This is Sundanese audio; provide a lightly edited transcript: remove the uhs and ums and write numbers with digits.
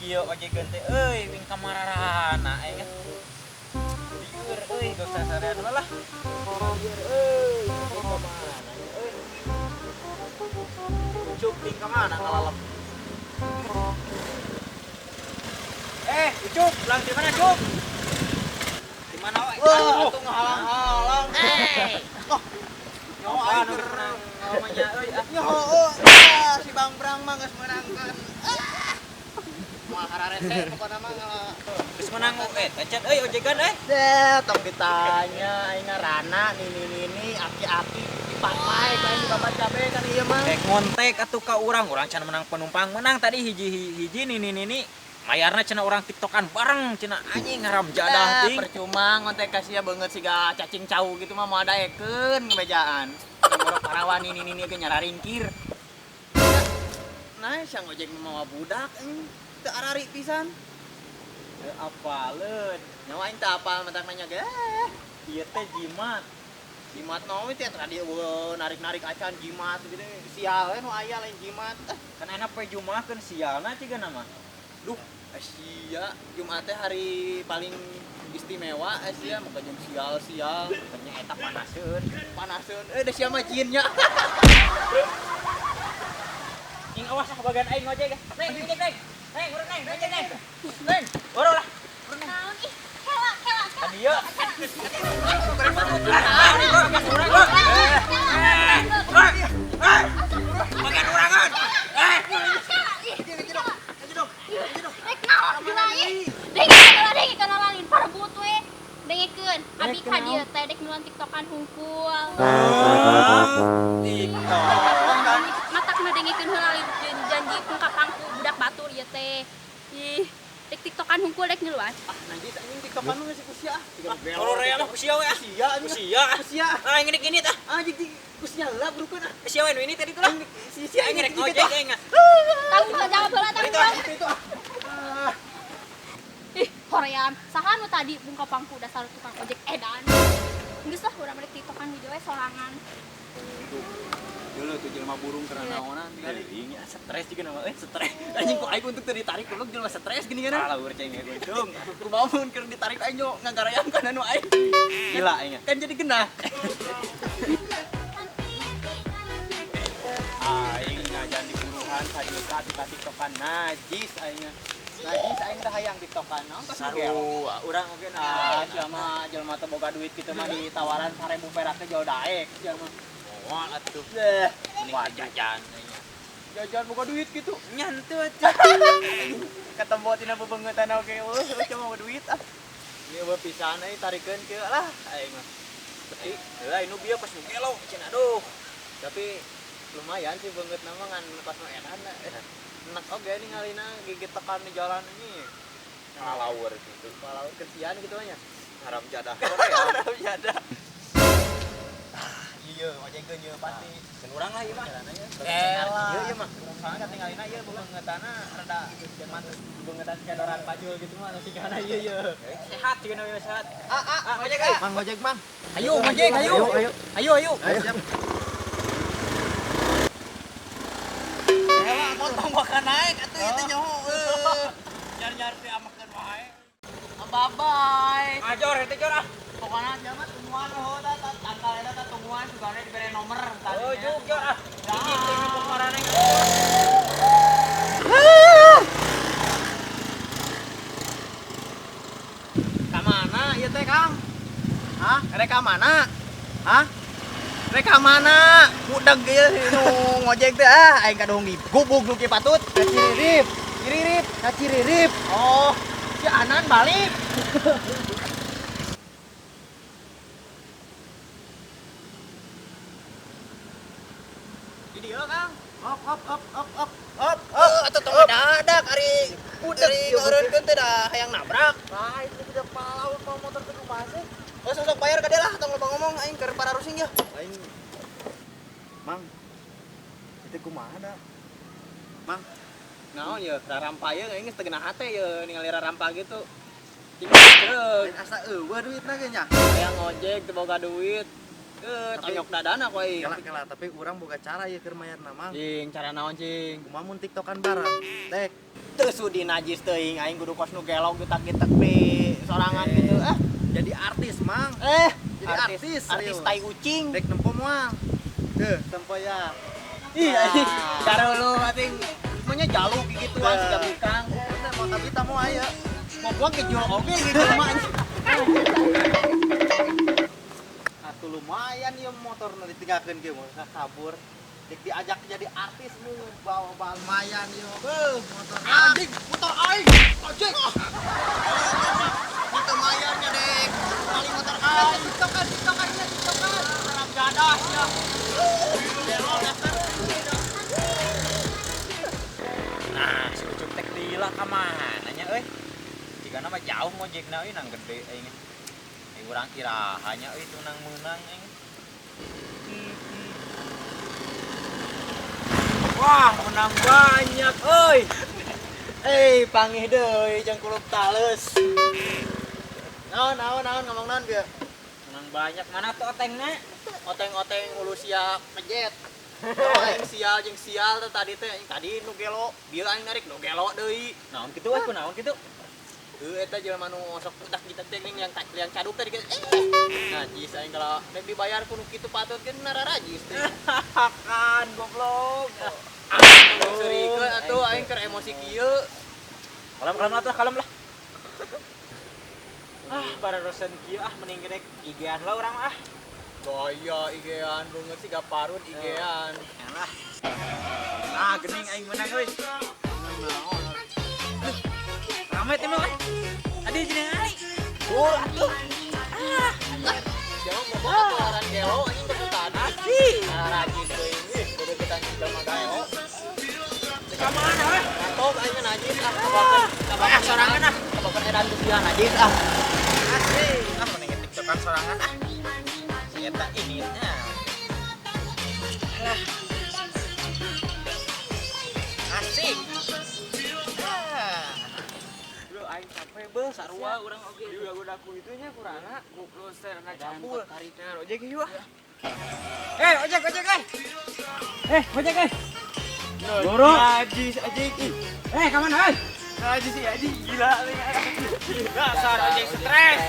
Kieu ojegeun teh euy wing kamararana aing. Lieur euy gak usah sarean lah. Lieur euy, wing kamana euy. Ucup ting kamana ngalalep. Eh, Ucup, pulang di mana, Cup? Di mana wae? Wah, atuh ngahalang-halang. Oh, nyawa aing keur namanya euy. Nyaho, si Bang Brang mah geus meunangkeun. Moal hararese pokona mah geus menang eta euy ojegan euy. Deh, tong ditanya aing ngaranna nini-nini aki-aki dipapai ka aing babat cabe kan ieu mah. Rek ngontek atuh ka urang, urang can menang penumpang menang tadi hiji-hiji nini-nini. Mayarna cenah urang tiktokan bareng cenah anjing ngaram jadah ting. Percuma ngontek ka sia beungeut siga cacing cau gitu mah moal daekeun ngebejaan. Borok parawan nini-nini ge nyararingkir. Nah, sia ngojek mah mawa budak euy. Teu arari pisan. Teu apaleun. Nyawa aing teu apal matak nanya ge. Ieu teh jimat. Jimat naon teh tadi narik-narik acan jimat gitu. Sial we nu aya lain jimat. Kan enak poe Jumaah keun sialna cigana mah. Duh, sia Jumat teh hari paling istimewa sia muka jeung sial-sial. Nya eta panaseun. Panaseun. Da sia mah jinnya. Ing awas ah bagian aing ngojek. Neng, ngojek neng. Neng, urang neng, ngojek neng. Neng, urang lah. Naon ih, kela kela kela. Ka dieu. Bagian urangan. Rek naon gila ih. Dengekeun lalin parebut we. Dengekeun, abi ka dieu teh dek nuan tiktokan hungkul. TikTok. Matakna dengekeun heula janji pungkap pangku budak batur ieu teh. Ih, dek tiktokan hungkul dek nyeluan. Ah, najis anjing tiktokan nu geus ku sia ah. Korea mah ku sia we ah. Sia anjing. Ku sia. Ku sia. Ah, ngini gini tah. Anjing ku sia lah brukeun ah. Sia we nu ini tadi tuh lah. Si sia aing rek ngojek aing. Tanggung jawab heula tanggung jawab. Itu ah. Ih, hoream. Saha nu tadi bungka pangku dasar tukang ojek edan. Geus lah urang rek tiktokan di we sorangan. Dulu tuh jelema burung karena naonan tinggal. Iya, stres juga nama stres. Anjing kok aing untuk teu ditarik goblok jelema stres gini kan. Salah urang ceng untung. Kumaha mun keur ditarik aing yo ngagarayam kana nu aing. Gila aing. Kan jadi genah. Aing ngajan di buruhan sajuta di tiktokan najis aing. Najis aing teh hayang tiktokan naon pas sarua urang oge nah. Sia mah jelema teu boga duit kitu mah ditawaran 1000 perak teh jauh daek sia mah. Moal atuh. Wah, jajan. Jajan boga duit gitu. Nyantut. Ketemu tina bebeungeutan oge eueuh cuma boga duit ah. Ieu eueuh pisan euy tarikeun kieu lah aing mah. Tapi heula nu bieu pas nu gelo cenah aduh. Tapi lumayan sih beungeutna mah ngan pas nu edan. Enak oge ningalina gigit tekan di jalan ini. Ngalaur gitu. Ngalaur kesian gitu nya. Haram jadah. Haram jadah. Iya, ojekeun ieu pasti. Sen urang lah ieu mah. Elah. Ieu mah. Soalnya katingalina ieu bebeungeutana rada bebeungeutan skedoran pajul gitu mah sigana ieu ieu. Sehat sigana ieu sehat. Ah, ojek euy. Mang ngojek, Mang. Ayo ngojek, ayo. Ayo, ayo. Ayo, ayo. Siap. Elah, motong bakal naik atuh ieu teh nyaho. Nyar-nyar teh amakeun wae. Bye bye. Ajor henteu jor ah. Pokoknya dia mah tungguan oh tah tanggal eta tah tungguan sugane dibere nomor tadi. Oh, juk jor ah. Hiji teh nu maraneh. Ka mana ieu teh, Kang? Hah? Rek ka mana? Hah? Rek ka mana? Budeg ieu nu ngojek teh ah aing kaduhung digubug nu kieu patut. Ka Ciririp. Ciririp. Ka Ciririp. Oh, si Anan balik. Di dieu, Kang. Op op op op op. Op, op, atuh tong dadak ari Budak ari ngeureunkeun teh da hayang nabrak. Nah, itu budak palaun mau motor ke rumah sih. Oh, sok bayar ka dia lah, tong loba ngomong aing keur pararusing yeuh. Aing Mang. Itu kumaha da? Mang, naon yeuh, rarampa yeuh aing geus teu geunah hate yeuh ningali rarampa gitu. Cing asa eueuh duitna ge nya. Hayang ngojek teu boga duit. Tonyok dadana ku aing. Kela-kela, tapi urang boga cara ieu keur mayarna, Mang. Cing, cara naon, Cing? Kumaha mun tiktokan bareng? Tek. Teu sudi najis teuing aing kudu kos nu gelog getak-getek di sorangan gitu. Ah, Jadi artis, Mang. eh, Jadi artis, artis serius. tai ucing. Dek nempo moal. Tuh, tempo ya. Ih, anjing. Karo lu anjing. Maunya jaluk gituan siga tukang. Bener mau tapi tamu aya. Mau gua kejual oge gitu mah anjing. Atuh lumayan ieu motor nu ditinggalkeun kieu mau kabur. Dek diajak jadi artis mu bawa lumayan ieu. Beuh, motor anjing, motor aing. Anjing. Itu lumayannya, Dek. Kali motor aing. Tiktokan, tiktokan, ya, tiktokan. Haram jadah ya. Nah, si Ucup teh lila ka mana nya euy? Jigana mah jauh ngojekna euy nang gede aing. Eh urang iraha nya euy teu nang meunang aing. Wah, menang banyak euy. Eh, pangih deui jeung kulup taleus. Naon, naon, naon ngomong naon bieu? Menang banyak mana tuh otengna? Oteng-oteng ulu sia pejet. Aing sial jeung sial teh tadi teh aing tadi nu gelo, bieu aing narik nu gelo deui. Naon kitu euy, kunaon kitu? Heuh eta jelema nu sok udak kita teh yang yang caduk tadi najis aing kalau rek dibayar ku nu kitu patut ge nararajis teh. Kan goblok. Seurikeun atuh aing keur emosi kieu. Kalem kalem lah tuh, kalem lah. Ah, bararosen kieu ah mending rek IG-an lah urang ah. Gaya IG-an beungeut siga parun IG-an. Alah. Ah, gening aing menang euy. Rame teh mah. Tadi jeneng aing. Tur atuh. Siapa mau bawa ketularan gelo anjing teh tadi. Asik. Nararajis teuing ih kudu kita jelema gelo. Ka mana we? Ngantuk aing najis ah kabakeun kabakeun sorangan ah. Kabakeun edan ku sia najis ah. Asik. Ah mending tiktokan sorangan ah. Si eta ini. Nah. Alah. Asik. Ah. Bro, aing capek beuh sarua urang oge. Di udah ku itu nya kurana goblok teh rana cabul. Nah, ojek ieu ah. Eh, ojek ojek euy. Eh, ojek euy. Boro. Najis anjing. Eh, ka mana euy? Najis sih anjing gila. Dasar ojek stres.